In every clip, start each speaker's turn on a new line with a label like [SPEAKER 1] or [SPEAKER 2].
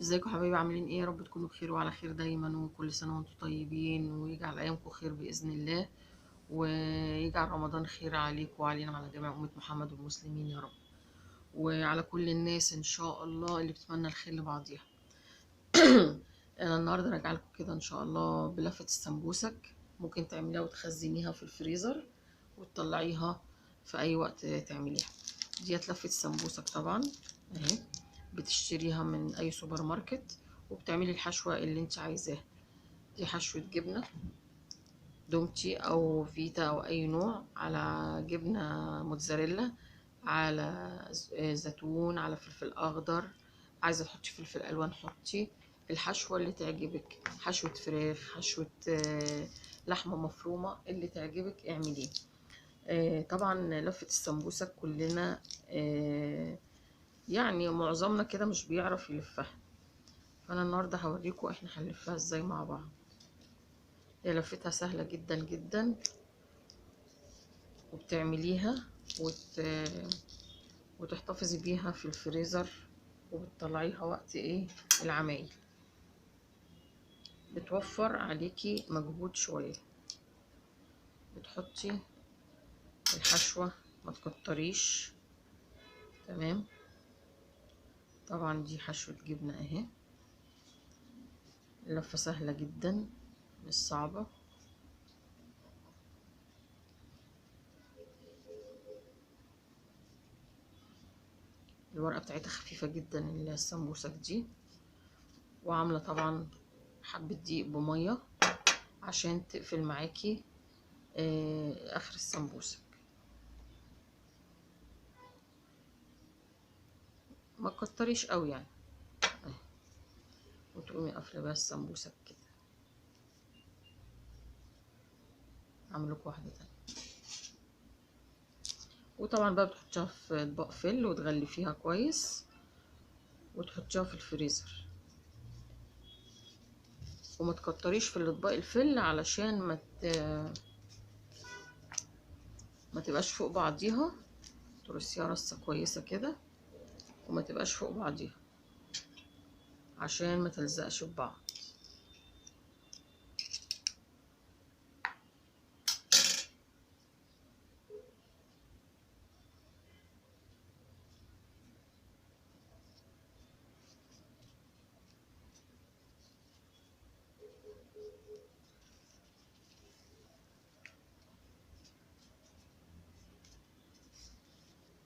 [SPEAKER 1] ازيكم حبايبي؟ عاملين ايه؟ يا رب تكونوا بخير وعلى خير دايما، وكل سنة وانتم طيبين، ويجعل ايامكم خير باذن الله، ويجعل رمضان خير عليكم وعلينا وعلى جميع امه محمد والمسلمين يا رب، وعلى كل الناس ان شاء الله اللي بتتمنى الخير لبعضيها. انا النهارده راجعه لكم كده ان شاء الله بلفه السمبوسك. ممكن تعمليها وتخزنيها في الفريزر وتطلعيها في اي وقت تعمليها. ديت لفه السمبوسك طبعا اهي، بتشتريها من اي سوبر ماركت، وبتعملي الحشوه اللي انت عايزاها. دي حشوه جبنه دومتي او فيتا او اي نوع، على جبنه موتزاريلا، على زيتون، على فلفل اخضر. عايزه تحطي فلفل الوان حطي الحشوه اللي تعجبك، حشوه فراخ، حشوه لحمه مفرومه، اللي تعجبك اعمليه. طبعا لفه السمبوسك كلنا يعني معظمنا كده مش بيعرف يلفها، فانا النهارده هوريكم احنا هنلفها ازاي مع بعض. هي لفتها سهلة جدا جدا، وبتعمليها وتحتفظي بيها في الفريزر، وبتطلعيها وقت ايه العمايل. بتوفر عليكي مجهود شوية. بتحطي الحشوه، ما تكتريش، تمام. طبعا دي حشوه جبنه اهي، اللفة سهلة جدا مش صعبة. الورقة بتاعتها خفيفة جدا السمبوسك دي، وعامله طبعا حبه دقيق بميه عشان تقفل معاكي اخر السمبوسك. ما تكتريش قوي يعني، وتقومي قافله بقى السمبوسك كده. اعمل لكم واحدة تانية. وطبعا بقى بتحطيها في اطباق فل وتغلفيها كويس، وتحطيها في الفريزر، وما تكتريش في الاطباق الفل علشان ما تبقاش فوق بعضيها. ترصيها رصه كويسة كده وما تبقاش فوق بعضيها عشان ما تلزقش في بعض.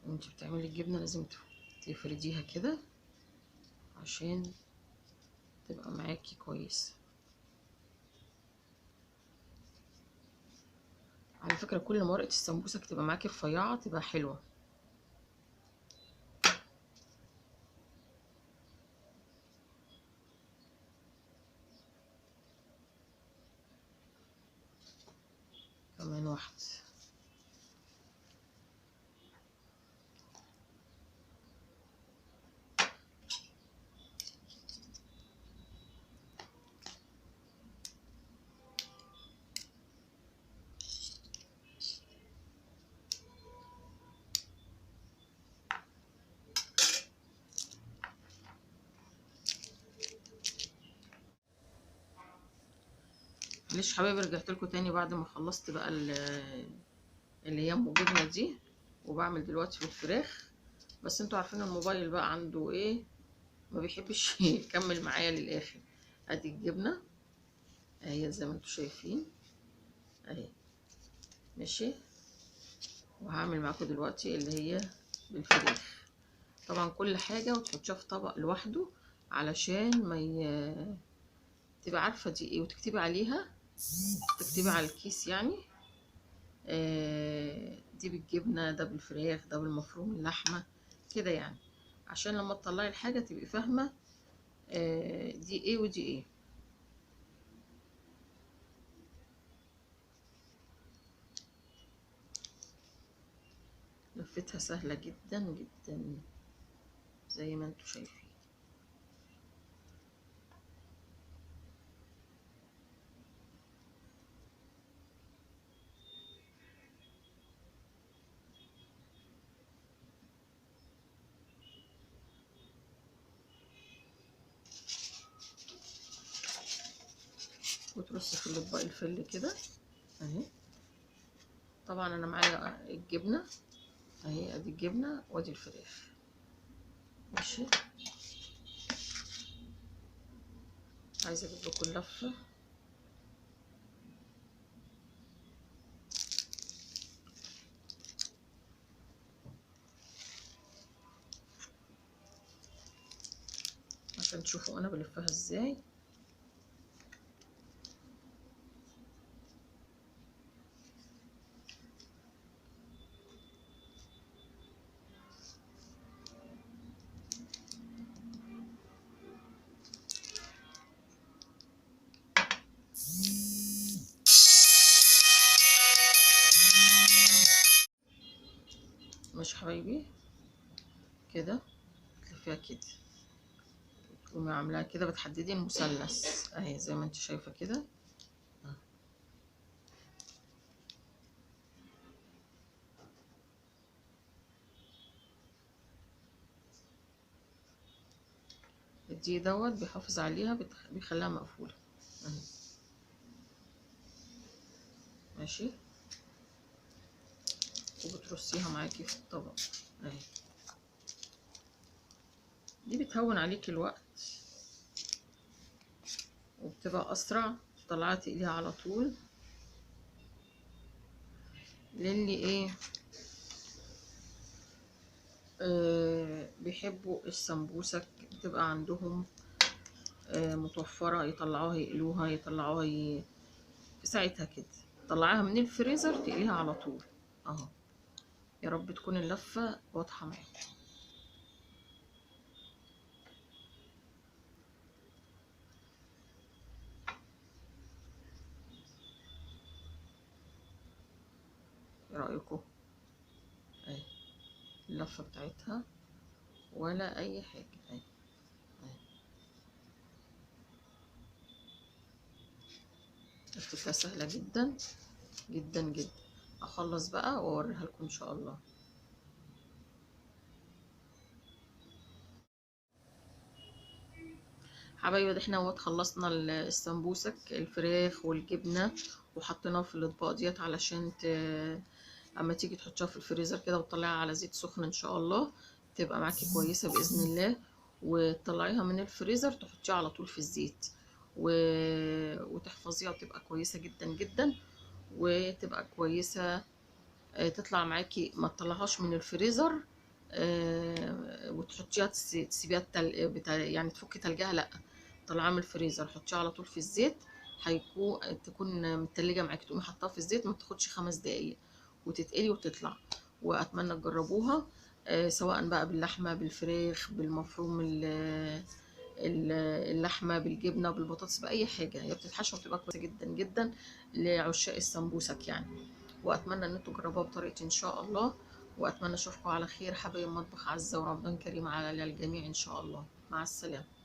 [SPEAKER 1] وانت بتعملي الجبنة لازم تفرديها كده عشان تبقى معاكي كويس. على فكرة كل ما ورقة السمبوسك تبقى معاكي رفيعة تبقى حلوة. كمان واحدة. معلش حبايبي رجعت لكم تاني بعد ما خلصت بقى اللي هي ام جبنه دي، وبعمل دلوقتي في الفراخ. بس انتوا عارفين الموبايل بقى عنده ايه، ما بيحبش يكمل معايا للاخر. ادي الجبنة اهي زي ما انتوا شايفين اهي، ماشي. وهعمل معاكم دلوقتي اللي هي بالفراخ. طبعا كل حاجة وتحطيها في طبق لوحده علشان ما تبقى عارفه دي ايه، وتكتبي عليها، تكتبي على الكيس يعني دي بالجبنه، ده بالفراخ، ده بالمفروم اللحمة كده يعني، عشان لما تطلعي الحاجة تبقي فاهمه دي ايه ودي ايه. لفتها سهلة جدا جدا زي ما انتوا شايفين. وترصي في الاطباق الفل كده اهي. طبعا انا معايا الجبنة اهي، ادي الجبنة وادي الفراخ. ماشي، عايزه اجيب لكم اللفة. عشان تشوفوا انا بلفها ازاي. ماشي حبايبي، كده تلفيها كده، تقومي عاملاها كده، بتحددي المثلث اهي زي ما انت شايفه كده. الدقيق دوت بيحافظ عليها، بيخليها مقفولة اهي. ماشي، وبترصيها معاكي في الطبق اهي. دي بتهون عليكي الوقت وبتبقى اسرع، تطلعيها تقليها على طول. للي ايه بيحبوا السمبوسك، بتبقى عندهم متوفرة، يطلعوها يقلوها، يطلعوها في ساعتها كده، طلعيها من الفريزر تقليها على طول اهو. يا رب تكون اللفة واضحة معاكم. ايه رأيكم؟ اهي اللفة بتاعتها ولا اي حاجة اهي. لفتها سهلة جدا جدا جدا. اخلص بقى واوريها لكم ان شاء الله. حبايبي احنا اهوت خلصنا السمبوسك، الفراخ والجبنه، وحطيناها في الاطباق ديت علشان اما تيجي تحطيها في الفريزر كده وتطلعيها على زيت سخن ان شاء الله تبقى معاكي كويسة باذن الله. وتطلعيها من الفريزر تحطيها على طول في الزيت وتحفظيها وتبقى كويسة جدا جدا، وتبقى كويسة تطلع معاكي. ما تطلعهاش من الفريزر وتحطيها تسيبيها يعني تفكي تلجها، لا طلعها من الفريزر حطيها على طول في الزيت، هيكون تكون متلجه معاكي. تقومي حطاها في الزيت ما تاخدش 5 دقايق وتتقلي وتطلع. واتمنى تجربوها سواء بقى باللحمه، بالفراخ، بالمفروم، اللحمة بالجبنه، بالبطاطس، باي حاجة. هي بتتحشى وبتبقى كويسة جدا جدا لعشاق السمبوسك يعني. واتمنى ان انتوا تجربوها بطريقتي ان شاء الله. واتمنى اشوفكم على خير حبايب مطبخ عزه، ورمضان كريم على الجميع ان شاء الله. مع السلامة.